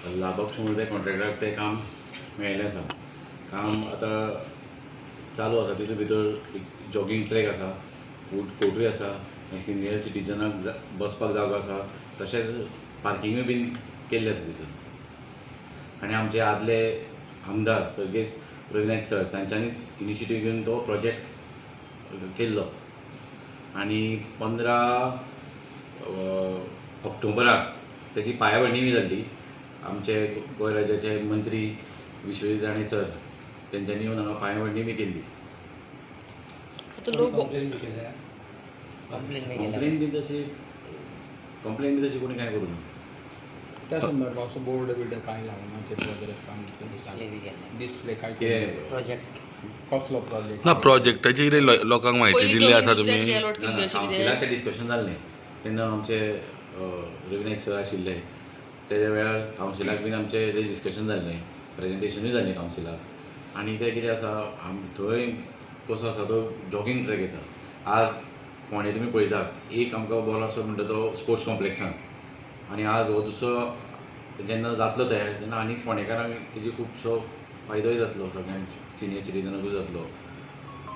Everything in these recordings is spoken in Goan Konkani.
अल्ला बख्श म्हणून ते कॉन्ट्रॅक्टराक तें काम मेळिल्लें आसा. काम आतां चालू आसा. तितूंत भितर एक जॉगींग ट्रॅक आसा, फूड कोर्टूय आसा, मागीर सिनियर सिटीजनाक बसपाक जागो आसा, तशेंच पार्किंगूय बीन केल्लें आसा तितून. आनी आमचे आदले आमदार सर्गेस्त रवी नायक सर तांच्यांनी इनिशिएटीव घेवन तो प्रोजेक्ट केल्लो आनी 15 ऑक्टोबराक तेजी पांयाभरणीय बी जाल्ली. आमचे गोंय राज्याचे मंत्री विश्वजीत राणे सर तेंच्यांनी येवन हांगा पांयाभरणी बी केल्ली. आतां लोक कंप्लेन बी केल्या? कंप्लेन बी केल्या? कंप्लेन बी तशी कोणी कांय करूं ना. त्या संदर्भात असो बोर्ड बिर्ड कांय लावना ते प्रोजेक्ट काम? डिस्प्ले बी केल्ले? डिस्प्ले काय? कितें? प्रोजेक्ट. कसलो प्रोजेक्ट? ना, प्रोजेक्टाची कितें लोकांक म्हायती पयलीं दिल्ली आसा जमीन तुमी? दुसऱ्याक अलॉट ना, केल्ली ना, अशें कावन्सिलाक कितें? तें डिस्कशन जाल्लें तेन्ना आमचे रवी नायक सर आशिल्ले तेज्या वेळार कावन्सिलाक बीन आमचें तें डिस्कशन जाल्लें, प्रेजेंटेशनूय जाल्लें कावन्सिलाक. आनी तें कितें आसा, थंय कसो आसा, तो जॉगींग ट्रॅक येता. आज फोंडें तुमी पळयता, एक आमकां बरो आसो म्हणटा तो स्पोर्ट्स कॉम्प्लेक्सान आनी आज हो दुसरो जेन्ना जातलो तयार तेन्ना आनी फोंडेकारांक तेजी खुबसो फायदोय जातलो, सगळ्यांक, सिनियर सिटीजनाकूय जातलो,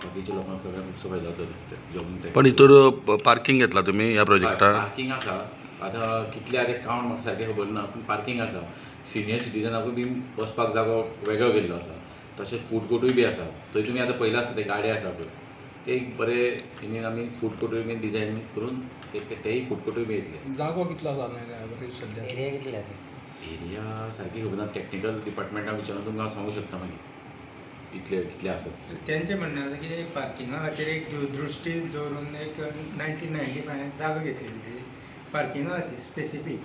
बाकीच्या लोकांक सगळ्यांक खुबसो फायदो जातलो जॉगींग ट्रॅक. पण हितूर पार्किंग घेतला तुमी ह्या प्रोजेक्टाक? पार्किंग आसा. आतां कितले आतां कावंट म्हाका सारकें खबर ना, पूण पार्किंग आसा. सिनियर सिटीजनाकूय बी बसपाक जागो वेगळो केल्लो आसा. तशेंच फूड कोर्टूय बी आसा. थंय तुमी आतां पळयलां आसता, ते गाडे आसा पळय, ते एक बरे हिणेन आमी फूड कोर्टूय बी डिजायन करून ते तेय फूड कोर्टूय बी येतले. जागो कितलो आसा एवरेज सद्या? एरिया कितले आसा? एरिया सारकी खबर ना. टॅक्निकल डिपार्टमेंटाक विचारून तुमकां हांव सांगूंक शकता मागीर कितले कितले आसात. तेंचें म्हणणें आसा की पार्किंगा खातीर एक दृश्टी दवरून एक 1995 जागो घेतलेली ती पार्किंगा खातीर स्पेसिफीक.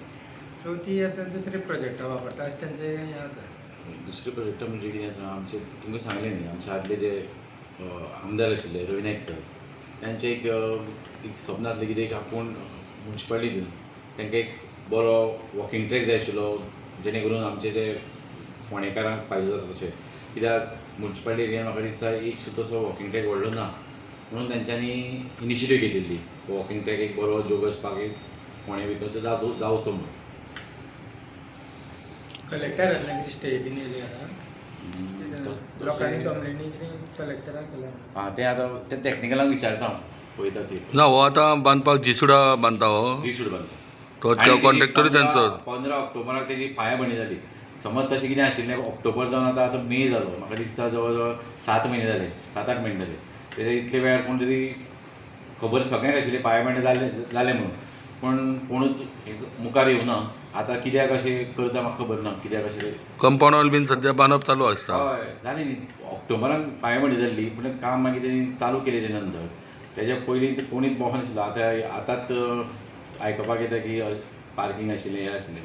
सो ती आतां दुसरे प्रोजेक्टा वापरता अशें तेंचें हें आसा. दुसरे प्रोजेक्ट म्हणजे कितें आसा, आमचे तुमकां सांगलें न्ही, आमचे आदले जे आमदार आशिल्ले रवी नायक सर, तांचें एक सपन आसलें की एक आपूण मुन्सिपालिटीन तांकां एक बरो वॉकिंग ट्रॅक जाय आशिल्लो, जेणे करून आमचे जे फोंडेकारांक फायदो जाता तशें. कित्याक मुन्सिपालिटी एरियान म्हाका दिसता एक सुद्दां असो वॉकिंग ट्रॅक व्हडलो ना, म्हणून तेंच्यांनी इनिशिएटीव घेतिल्ली, वॉकिंग ट्रॅक एक बरो जोगर्स पार्क एक फोंडे भितर तो जावचो म्हणून. कलेक्टरांतल्यान कितें स्टे बीन येयली आसा? लोकांनी कंप्लेनी कितें कलेक्टराक केल्या? आं, तें आतां तें टॅक्निकलाक विचारता हांव, पळयता की. ना, हो आतां बांदपाक जिसुडा बांदता हो? जीसूड बांदता. तो कॉन्ट्रॅक्टरूय तेंचो? 15 ऑक्टोबराक तेजी पांयाभरणी जाली. समज तशें कितें आशिल्लें, ऑक्टोबर जावन आतां आतां मे जालो. म्हाका दिसता जवळ जवळ 7 म्हयने जाले, 7-8 म्हयने जाले. तेजे इतले वेळार कोण तरी खबर सगळ्यांक आशिल्ली पांयाभरणी जालें जालें म्हणून, पूण कोणूच मुखार येवना. आतां कित्याक अशें करता म्हाका खबर ना, कित्याक अशें. कंपाऊंड वॉल बीन सद्या बांदप चालू आसता? हय, जालें न्ही. ऑक्टोबरान पांयाभरणी जाल्ली, पूण काम मागीर तेणी चालू केलें तेजे नंतर. तेज्या पयलीं ते कोणीच भोंवनाशिल्लो. आतां आतांच आयकपाक येता की पार्किंग आशिल्लें, हें आशिल्लें.